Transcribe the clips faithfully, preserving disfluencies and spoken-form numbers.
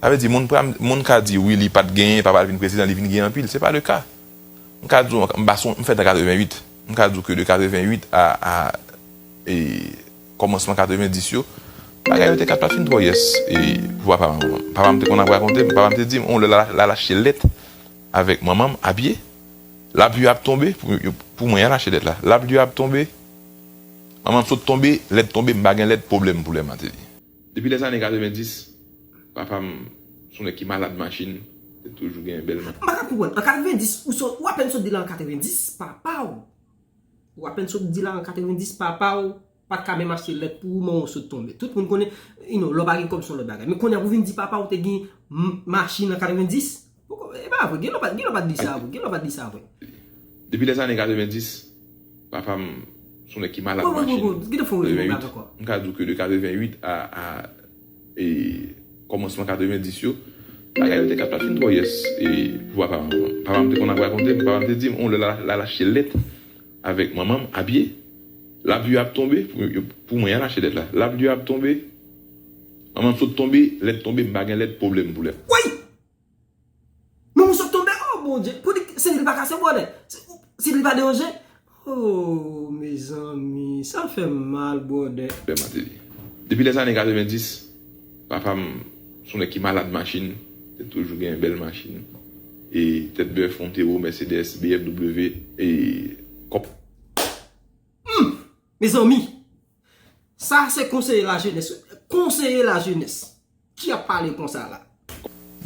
Sa vle di, moun, pral- moun ka di, wi, li pa t genyen, papa l vin prezidan, li vin genyen anpil. Se pa le ka. M ka di w, m pa son- m fèt an katrevenwit. M ka di w ke de katrevenwit a, a e, kòmansman katrevendis yo, bagay yo te ka pa t fin twò yès, e, pou papa m ak manman m. Papa m te konn ap rakonte m, papa m te di m, yon lè l al, l al achte lèt avèk manman m a pye, lapli ap tonbe, pou, pou mwen, y al achte lèt la, lapli ap tonbe, manman m sot tonbe, lèt tonbe, m pa gen lèt, pwoblèm pou lè m ateri. Depi lèzane katrevendis, papa m se yon nèg ki malad machin, te toujou gen bèl machin. M pa ka konprann. An katrevendis, ou sot, ou apèn sot di la an katrevendis, papa w. Ou apèn sot di la an katrevendis, papa w pa t ka menm achte lèt pou ou, manman w sot tonbe. Tout moun konnen, you know, lè w pa gen kòb se yon lòt bagay. Men kounye a pou vin di papa w te gen m- machin an katrevendis? Poko- E pa vre, gen lè w pa, gen lè w pa t di sa vre, gen lè w pa t di sa vre. Depi lèzane katrevendis, papa m se yon nèg ki malad machin. Wi, wi, wi, wi, gen de fon wi, wi, ankò. M ka di w ke de katrevennwit a, a, e, kòmansman katrevendis yo, bagay yo te ka pa t fin twò yès, e, pou papa m ak manman m. Papa m te konn ap rakonte m, papa m te di m, yon lè l al, l al achte lèt avèk manman m a pye, lapli ap tonbe, pou, pou mwen, y al achte lèt la, lapli ap tonbe, manman m sot tonbe, lèt tonbe, m pa gen lèt, pwoblèm pou lè. Woy! Manman w sot tonbe, oh Bondye, pou li, se li l pa kase, brother. Se, se li l pa deranje. Oh, mezanmi, sa fè m mal, brother. Bèl Mateli. Depi lèzane katrevendis, papa m se yon nèg ki malad machin, te toujou gen bèl machin. E tèt bèf, Montero, Mercedes, B M W, e kòb. Hmm, mezanmi, sa se konseye lajenès, wi. Konseye lajenès ki ap pale konsa la.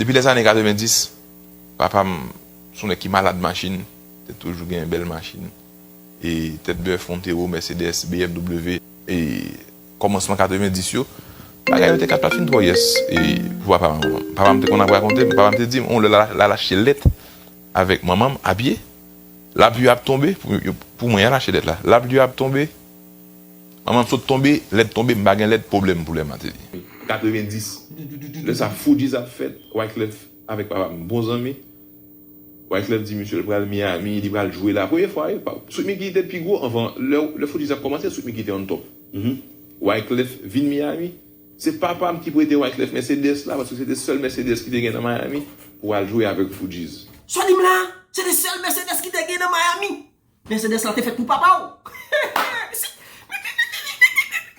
Depi lèzane katrevendis, papa m se yon nèg ki malad machin, te toujou gen bèl machin. E tèt bèf, Montero, Mercedes, B M W, e kòmansman katrevendis yo, bagay yo te ka pa t fin twò yès, e pou papa m ak manman m. Papa m te konn ap rakonte m, papa m te di m, yon lè l al, l al achte lèt avèk manman m a pye, lapli ap tonbe, pou, pou mwen, y al achte lèt la, lapli ap tonbe, manman m sot tonbe, lèt tonbe, m pa gen lèt, pwoblèm pou lè Mateli. Katrevendis. Lè sa, Fugees ap fèt, Wyclef avèk papa m bon zanmi. Wyclef di misye l pral Miami, li pral jwe la. Premye fwa, wi, pa- Sweet Micky te pi gwo anvan, lè, lè Fugees ap kòmanse, Sweet Micky te on top. Wyclef vin Miami. Se papa m ki prete Wyclef Mercedes la, paske se te sèl Mercedes ki te gen nan Miami pou al jwe avèk Fugees. Sa w di m la? Se te sèl Mercedes ki te gen nan Miami? Mercedes la te fèt pou papa w.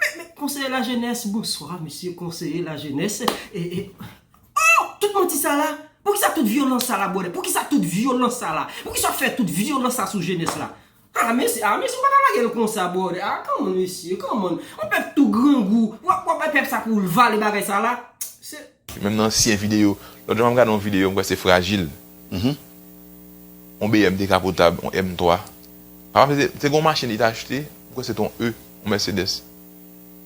Men, men, konseye lajenès, bonswa, mesye konseye lajenès. E, e, oh, tout manti sa la? Poukisa tout vyolans sa la, brother? Poukisa tout vyolans sa la? Poukisa w fè tout vyolans sa sou jenès la? Ah, mesye, ah, mesye, ou pa ta lage l konsa, brother. Ah, come on, mesye, come on. Yon pèp tou grangou, w ap, w ap bay pèp sa pou l vale bagay sa la. Se Menm nan ansyen videyo, lòt jou m ap gade yon videyo, m kwè se Frajil. Yon B M decapotab, yon M twa. Papa m te, te gen yon machin li t achte, m kwè se te yon E, yon Mercedes.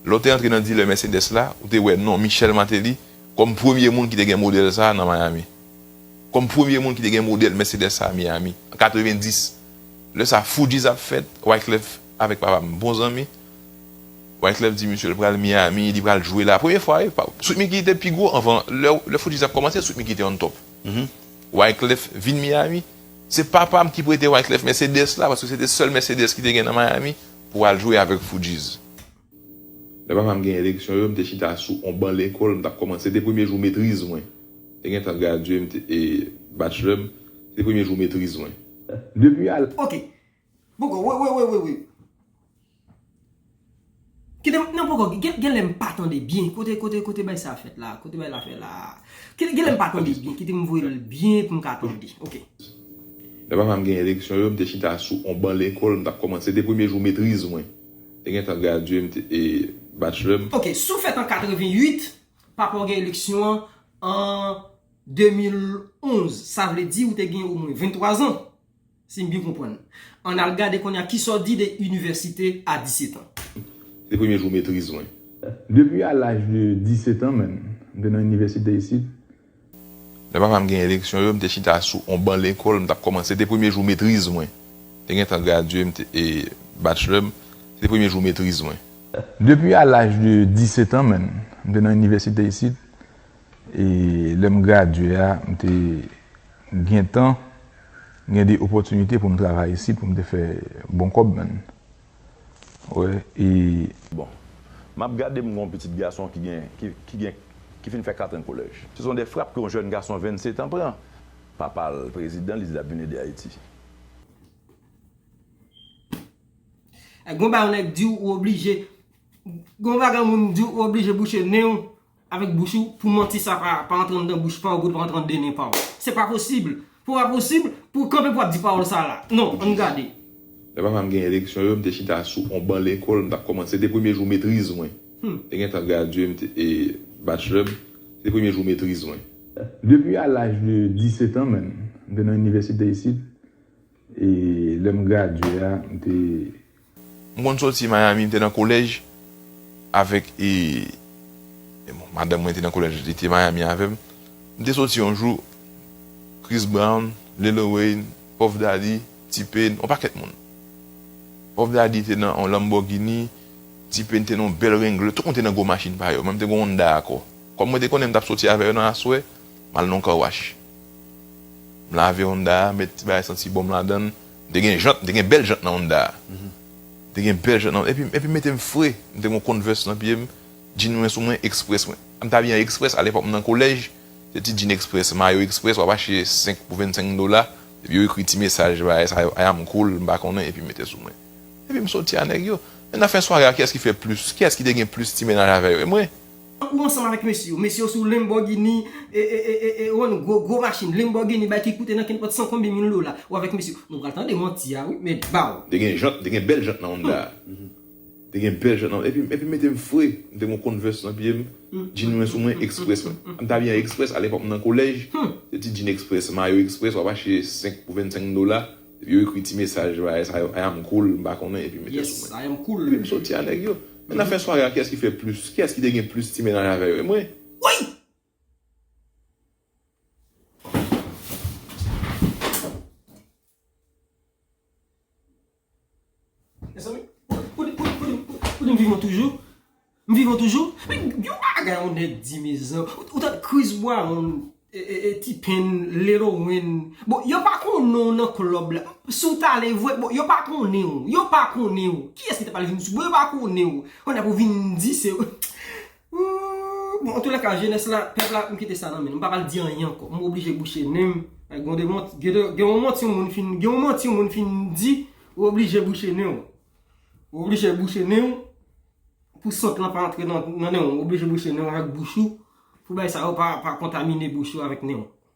Lè w te antre nan dilè Mercedes la, ou te wè non Michel Martelly kòm premye moun ki te gen modèl sa a nan Miami. Kòm premye moun ki te gen modèl Mercedes sa a Miami, an katrevendis. Lè sa, Fugees ap fèt, Wyclef avèk papa m bon zanmi. Wyclef di misye l pral Miami, li pral jwe la. Premye fwa, e, pa- Sweet Micky te pi gwo anvan, lè, lè Fugees ap kòmanse, Sweet Micky te on top. Wyclef vin Miami. Se papa m ki prete Wyclef Mercedes la, paske se te sèl Mercedes ki te gen nan Miami pou al jwe avèk Fugees. Lè papa m gen eleksyon yo, m te chita sou on ban lekòl, m t ap kòmanse, se te premye jou metriz mwen. Te gentan gradye, m te, e, bachelor m, se te premye jou metriz mwen. Depi al- Ok. Poko, wi, wi, wi, wi, wi. Kite m, non, poko, gen, gen lè m pa tande byen. Kote, kote, kote bay sa fèt la? Kote bay la fèt la? Kite, gen lè m pa tande byen. Kite m voye l byen pou m ka tande. Ok. Lè papa m gen eleksyon yo, m te chita sou on ban lekòl, m t ap kòmanse, se te premye jou metriz mwen. Te gentan gradye, m te, e, bachelor m. Ok, si w fèt an katrevenwit, papa w gen eleksyon an an de mil onz, sa vle di ou te gen omwen venntwa zan, si m byen konprann. Ann al gade kounye a kisa w di de inivèsite a disèt an. Se premye jou metriz mwen. Depi a laj de disèt an, menn, m te nan inivèsite isit. Lè papa m gen eleksyon yo, m te chita sou on ban lekòl, m t ap kòmanse, se te premye jou metriz mwen. Te gentan gradye, m te, e, bachelor m, se te premye jou metriz mwen. Depi a laj de disèt an, menn, m te nan inivèsite isit. E lè m gradye a, m te gentan gen de opòtinite pou m travay isit, pou m te fè bon kòb, menn. Wi, e Bon, m ap gade, m gen yon pitit gason ki gen, ki, ki gen, ki fin fè kat an kolèj. Ce sont des frappes ke yon jèn gason vennsetan pran. Papa l prezidan, li di l ap vin ede Ayiti. Gon bagay nèg di w, ou oblije. Gon bagay moun di w, ou oblije bouche nen w avèk bouch ou pou manti sa pa, pa antre anndan bouch pa w, gout pa antre anndan nen pa w. Se pa posib. Se pa posib pou w kanpe pou w ap di pawòl sa la. Non, ann gade. Lè papa m gen eleksyon yo, m te chita sou on ban lekòl, m t ap kòmanse, se te premye jou metriz mwen. M te gentan gradye, m te, e, bachelor m, se te premye jou metriz mwen. Depi a laj de disèt an, menn, m te nan inivèsite isit. E lè m gradye a, m te M konn soti Miami, m te nan kolèj avèk, e, e bon, madanm mwen te nan kolèj, li te Miami avè m. M te soti yon jou, Chris Brown, Lil Wayne, Puff Daddy, T-Pain, yon pakèt moun. Puff Daddy te nan yon Lamborghini, T-Pain te nan yon bèl Wrangler, tout moun te nan gwo machin pa yo. Mwen, m te gen yon Honda Accord. Kòm mwen te konnen m t ap soti avè yo nan aswè, m al nan yon car wash. M lave Honda a, met ti bagay santi bon m ladan l. M te gen jant, m te gen bèl jant nan Honda a. M te gen bèl jant nan, epi, epi m mete m fre. M te gen yon Converse nan pye m, jean mwen sou mwen, Express mwen. M t abiye an Express, alepòk m nan kolèj, se ti jean Express, mayo Express, w ap achte senk pou vennsenk dola, epi yo ekri ti mesaj, bagay sa yo, "I am cool," m pa konnen, epi m mete sou mwen. Epi m soti a nèg yo. Men nan fen sware a, kiyès ki fè plis? Kiyès ki te gen plis ti mennaj avè yo? E mwen. Ou ansanm avèk mesye yo. Mesye yo sou Lamborghini, e, e, e, e, e, yon gwo, gwo machin. Lamborghini, bay ki koute nan kenpòt san konbyen mil dola. Ou avèk mesye yo. Nou pral tande manti a, wi, men baw. M te gen jant, m te gen bèl jant nan Honda a. M te gen bèl jant nan, epi, epi m mete m fre. M te gen yon Converse nan pye m, jean mwen sou mwen, Express mwen. M t abiye an Express, alepòk m nan kolèj, se ti jean Express, mayo Express, w ap achte senk pou vennsenk dola. Epi yo ekri ti mesaj, bagay sa yo, "I am cool," m pa konnen, epi mete sou mwen. Yes, "I am cool." Epi m soti a nèg yo. Men nan fen sware a, kiyès ki fè plis? Kiyès ki te gen plis ti mennaj avè yo? E mwen. Wi! Mezanmi, ou, ou, ou, ou, ou di m vivan toujou? M vivan toujou? Men yon bagay yon nèg di, mezanmi. Ou, ou tande Chris Brown, e, e, e, T-Pain, Lil Wayne. Bon, yo pa konnen w nan klèb la. Si w t ale vre, bon, yo pa konnen w. Yo pa konnen w. Kiyès ki ta pral vin sou? Bon, yo pa konnen w. Kounye a pou vin di se Ooh, bon, antoulèka, jenès la, pèp la, m kite sa nan men nou. M pa pral di anyen ankò. M oblije bouche nen m. Gen de mant-, gen de, gen yon manti yon moun fin, gen yon manti yon moun fin di, ou oblije bouche nen w. Ou oblije bouche nen w pou sant lan pa antre nan, nan nen w. Ou oblije bouche nen w avèk bouch ou pou bagay sa yo pa, pa kontamine bouch ou avèk nen w.